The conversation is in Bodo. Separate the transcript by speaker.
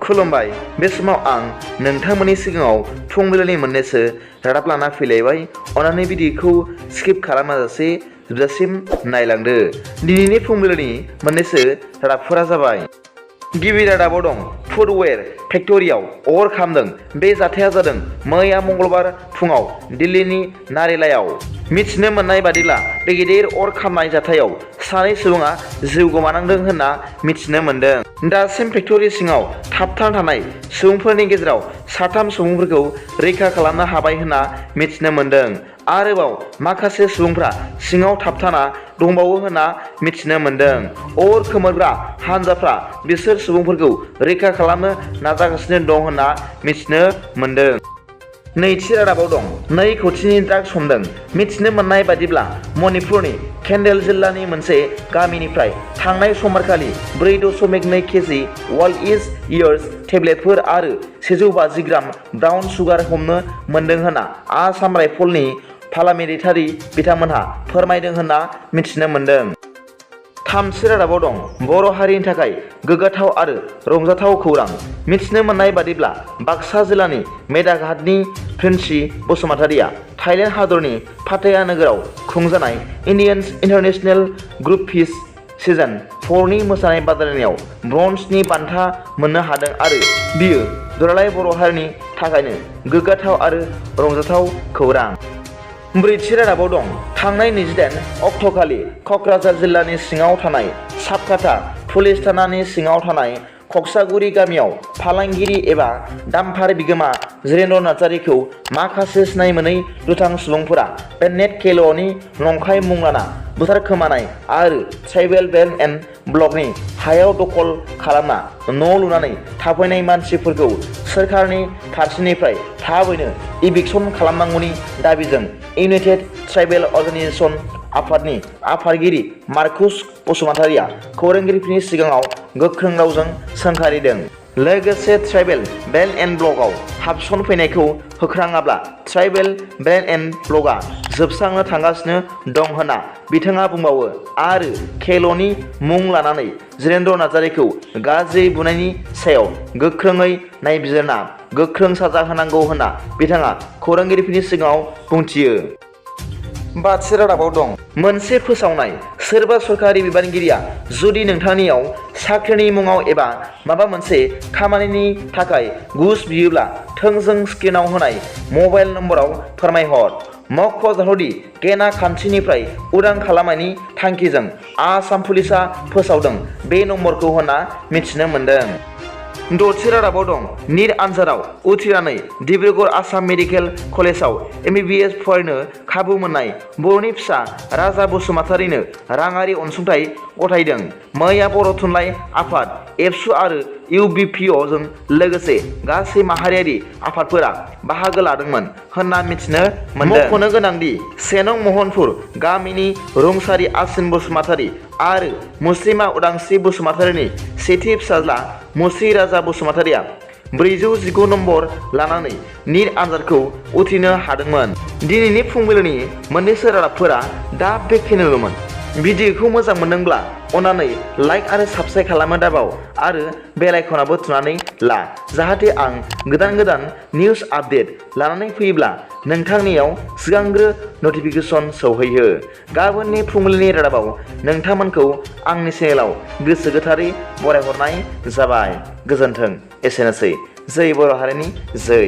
Speaker 1: खुलुमबाय बे समाव आं नोंथांमोननि सिगाङाव फुंबिलिनि मोननैसो रादाब लाना फैलायबाय। अन्नानै भिडिअखौ स्किप खालामाजासे जोबजासिम नायलांदो। दिनैनि फुंबिलिनि मोननैसो रादाबफोरा जाबाय। गिबि रादाबाव दं फुटवेयर फेक्टरियाव अर खामदों। बे जाथाया जादों मैया मंगलबार फुङाव दिल्लीनि नारेलायाव। मिथिनो मोननाय बादिब्ला बे गिदिर अर खामनाय जाथायाव सानै सुबुङा जिउ गोमानांदों होनना मिथिनो मोन्दों। दासिम फेक्टरि सिङाव थाबथाना थानाय सुबुंफोरनि गेजेराव 3 सुबुंफोरखौ रैखा खालामनो हाबाय होनना मिथिनो मोन्दों। आरोबाव माखासे सुबुंफ्रा सिङाव थाबथाना दंबावो होनना मिथिनो मोन्दों। अर खोमोरग्रा हानजाफ्रा बिसोर सुबुंफोरखौ रैखा खालामनो नाजागासिनो दं होनना मिथिनो मोन्दों। नैथि रादाबाव दं 2 कौटिनि ड्राग्स हमदों। मिथिनो मोननाय बादिब्ला मणिपुरनि केन्डेल जिल्लानि मोनसे गामिनिफ्राय थांनाय समबारखालि 4.2 केजि वाइल्ड इयार्स टेब्लेटफोर आरो 150 ग्राम ब्राउन सुगार हमनो मोन्दों होनना आसाम राइफलनि पारामिलिटारि बिथांमोनहा फोरमायदों होनना मिथिनो मोन्दों। थामथि रादाबाव दं बर' हारिनि थाखाय गोग्गाथाव आरो रंजाथाव खौरां। मिथिनो मोननाय बादिब्ला बाक्सा जिल्लानि मेदाघाटनि प्रिन्सि बसुमतारिया थाइलेण्ड हादरनि पाटाया नोगोराव खुंजानाय इन्डियान्स इन्टारनेशनेल ग्रुप फिस सिजन 4 नि मोसानाय बादायलायनायाव ब्रन्जनि बान्था मोननो हादों आरो बियो दुलाराय बर' हारिनि थाखायनो गोग्गाथाव आरो रंजाथाव खौरां। ब्रैथि रादाबाव दं थांनाय 28 अक्ट'खालि क'क्राझार जिल्लानि सिङाव थानाय साबकाथा पुलिस थानानि सिङाव थानाय खक्सागुरि गामियाव फालांगिरि एबा दाम्फार बिगोमा जितेन्द्र नार्जारीखौ माखासे सिनाय मोनै दुथां सुबुंफोरा नेट केल'नि नंखाय मुं लाना बुथारखोमानाय आरो ट्राइबेल बेल्ट एन्ड ब्लकनि हायाव दखल खालामना न' लुनानै थाफैनाय मानसिफोरखौ सोरखारनि फारसेनिफ्राय थाबैनो इभिक्सन खालामनांगौनि दाबिजों इउनाइटेड ट्राइबेल अर्गानाइजेशन आफादनि आफादगिरि मार्कुस बसुमतारिया खौरांगिरिफोरनि सिगाङाव गोख्रों रावजों सोंखारिदों। लोगोसे ट्राइबेल बेल्ट एन्ड ब्लकआव हाबसनफैनायखौ होख्राङाब्ला ट्राइबेल बेल्ट एन्ड ब्लकआ जोबस्रांनो थांगासिनो दं होनना बिथाङा बुंबावो आरो केल'नि मुं लानानै जितेन्द्र नार्जारीखौ गाज्रि बुनायनि सायाव गोख्रोङै नायबिजिरना गोख्रों साजा होनांगौ होनना बिथाङा खौरांगिरिफोरनि सिगाङाव बुंथियो। बाथि रादाबाव दं मोनसे फोसावनाय। सोरबा सरकारि बिबानगिरिया जुदि नोंथांनियाव साख्रिनि मुङाव एबा माबा मोनसे खामानिनि थाखाय घुस बियोब्ला थोंजों स्क्रिनाव होनाय मबाइल नम्बराव फोरमायहर। मख'जाथावदि गेना खान्थिनिफ्राय उदां खालामनायनि थांखिजों आसाम पुलिसआ फोसावदों बे नम्बरखौ होनना मिथिनो मोन्दों। द'थि रादाबाव दं निट आनजादाव उथ्रिनानै डिब्रुगड़ आसाम मेडिकेल कलेजाव MBBS फरायनो खाबु मोननाय बर'नि फिसा राजा बसुमतारिनो राङारि अनसुंथाइ गथायदों। मैया बर' थुनलाइ आफाद एबसु आरो UBPOजों लोगोसे गासै माहारियारि आफादफोरा बाहागो लादोंमोन होनना मिथिनो मोन्दों। मख'नो गोनांदि 1 नं महनपुर गामिनि रुंसारि आसिन बसुमतारि आरो मुस्लिमा उदांस्रि बसुमतारिनि सेथि फिसाज्ला मुस्रि राजा बसुमतारिया 419 नम्बर लानानै निट आनजादखौ उथ्रिनो हादोंमोन। दिनैनि फुंबिलिनि मोननैसो रादाबफोरा दा बेखिनिल'मोन। भिडिअखौ मोजां मोनदोंब्ला अन्नानै लाइक आरो साबस्क्राइब खालामनो दाबाव आरो बेल आइकनाबो थुनानै ला जाहाथे आं गोदान निउस आपडेट लानानै फैयोब्ला नोंथांनियाव सिगांग्रो नटिफिकेसन सौहैयो। गाबोननि फुंबिलिनि रादाबाव नोंथांमोनखौ आंनि चेनेलाव गोसो गोथारै बरायहरनाय जाबाय। गोजोन्थों। एसेनोसै। जै बर' हारिनि जै।